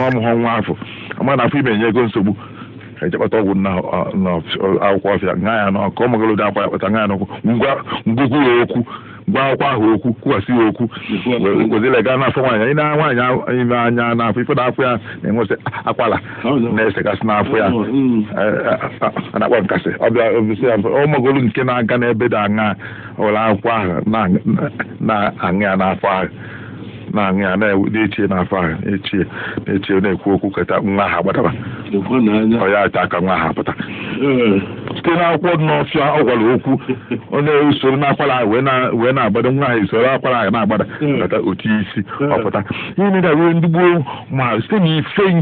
Na ọmụghọ nwa afọ ama na afọ ime enye ego nsogbu, ejekpata ọgwụ na akwụkwọ ọfịa ṅaa ya n'ọkụ, ọmụgolo dị akwa ya kpata ṅaa ya n'ọkụ, ngwa ngwugwu ya okwu, gwa akwụkwọ ahụ okwu, kwughasị ya okwu, wezile gaa n'afọ nwaanyị. Ị na nwaanyị ime anya n'afọ ife n'afọ ya na-enwesị akwala na-esegasị n'afọ ya a na-akpọ nkasị. Ọbịa obisi ya ọmụgolo nke na-aga n'ebe dị aṅa were akwụkwọ ahụ na-aṅụ ya n'afọ ahụ, na-aṅụ ya na-echie n'afọ ahụ, na-echie na-echie, na-ekwu okwu keta nwa ahụ agbadaba. Ọ ya ata aka nwa ahụ apụta site n'akwụkwọ dị n'ọfịa. Ọ gwara okwu onye usoro n'akwara ahụ wee na-agbado nwa ahụ, usoro akwara ahụ na-agbada bata otu isi ọpụta. Ihe niile wee ndị gboo ma site n'ife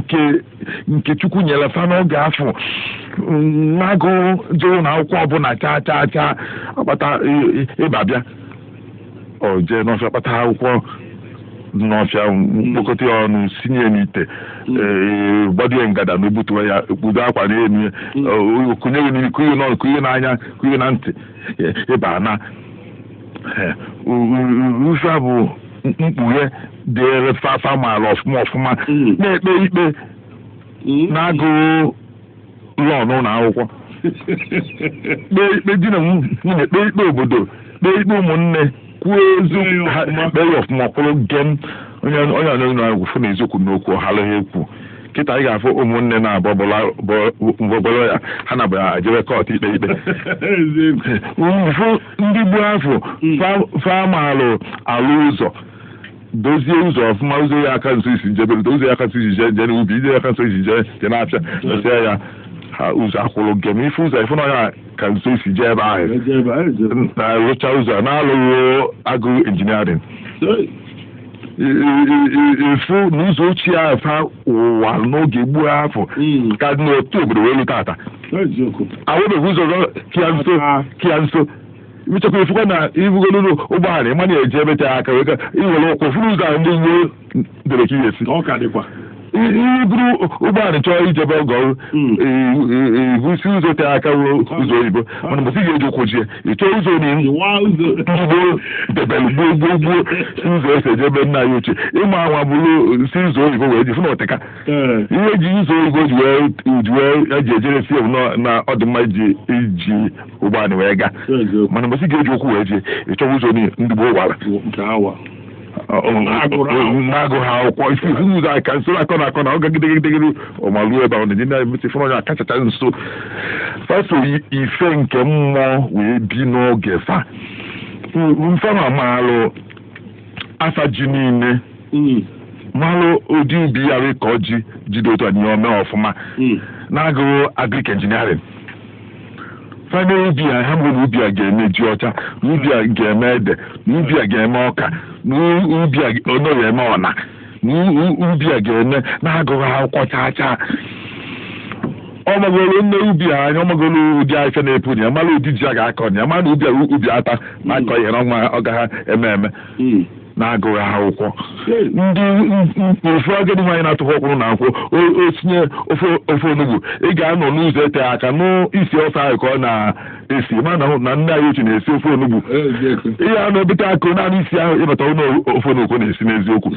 nke Chukwu nyere fa n'oge afọ na-agụ jere na akwụkwọ ọbụla chaa chaa chaa akpata ịba bịa, ọ jee n'ọfịa kpata akwụkwọ n'ọfịa, mkpokọta ya ọnụ, sinye n'ite, gbado ya ngada na obutuo ya, kpudo akwa n'elu ya, kụnye ya n'imi, kụnye n'ọnụ, kụnye n'anya, kụnye na ntị, ịba na ufe bụ mkpughe dịrị fafa maara ọfụma ọfụma, na-ekpe ikpe na-agụụ lọọ n'ụlọ akwụkwọ, kpee ikpe di na nwunye, kpee ikpe obodo, kpee ikpe ụmụnne, kwuo eziokwu, kpee ya ọfụma, kwụrụ gem onye onye onye na-agwụ na eziokwu n'okwu ọhala ha ekwu. Kịta ị ga-afụ ụmụnne na-abụ bọbọlọ ya ha na ajebe court ikpe ikpe. Mfụ ndị gboo afọ fa maalụ alụ ụzọ, dozie ụzọ ọfụma, ụzọ ya aka nso isi jebe, ụzọ ya aka nso isi jee n'ubi, ije ya aka nso isi jee jee n'afịa, dozie ya ha ụzọ akwụrụ gem ife ụzọ ife na ya ka nso isi jee ebe ahụ na-arụcha ụzọ na-alụghị agụ engineering ifu na ụzọ ochie ahụ fa ụwa n'oge gboo afọ ka dị n'otu obodo wee lụ tata awụbeghị ụzọ kia nso kia nso. Imechakwa ifukwa na ibugolu ụgbọala ịma na-eji ebe te aka wee iwere ụkwụ furu ụzọ ahụ ndị gboo dere ka ihe si iburu ụgbọala chọọ ijebe ọgọ ibusi ụzọ te aka ụzọ oyibo, mana mbọsị ga-eji ụkwụ jie ịchọọ ụzọ na ndị gboo debere gboo gboo gboo si ụzọ esi ejebe nna ya ochie ịma anwa bụrụ si ụzọ oyibo wee ji fụ na ọtịka ihe eji ụzọ oyibo ji wee eji ejere si na ọdịmma iji ụgbọala wee gaa, mana mbọsị ga-eji ụkwụ wee jie ịchọwa ụzọ ndị gboo wara na-agụ ha akwụkwọ isi ụzọ aka nso akọ na akọ na ọ gagidegidegide ọmaluo ebe ahụ na-enye na-emesi fụrụ onye akachacha nso faso ife nke mmụọ wee bi n'oge fa mfa ma maalụ afa ji niile, malụ ụdị ubi ya ka ọ ji jide otu anyị ome ọfụma na-agụrụ agric engineering. Fana ubi a ha nwere ubi a ga-eme ji ọcha, na ubi a ga-eme ede, na ubi a ga-eme ọka, na ubi a ọ ga-eme ọna, na ubi a ga-eme na-agụghị akwụkwọ chaa chaa. Ọ magoro nne ubi a anya, ọ magoro ụdị ahịhịa na-epu na ya, mara ụdị ji a ga-akọ na ya, mara ubi a ubi ata na-akọ ihe na ọnwa ọ gaghị eme eme na-agụghị akwụkwọ. Ndị ofu agadi nwaanyị na-atụghị ọkwụrụ na akwụ o tinye ofe onugbu, ị ga-anọ n'ụzọ ete aka n'isi ofe ahụ ka ọ na-esi ma na nne anyị ochie na-esi ofe onugbu, ihe a na-ebute akụ naanị isi ahụ ịbata ụlọ ofe onugbu na-esi n'eziokwu.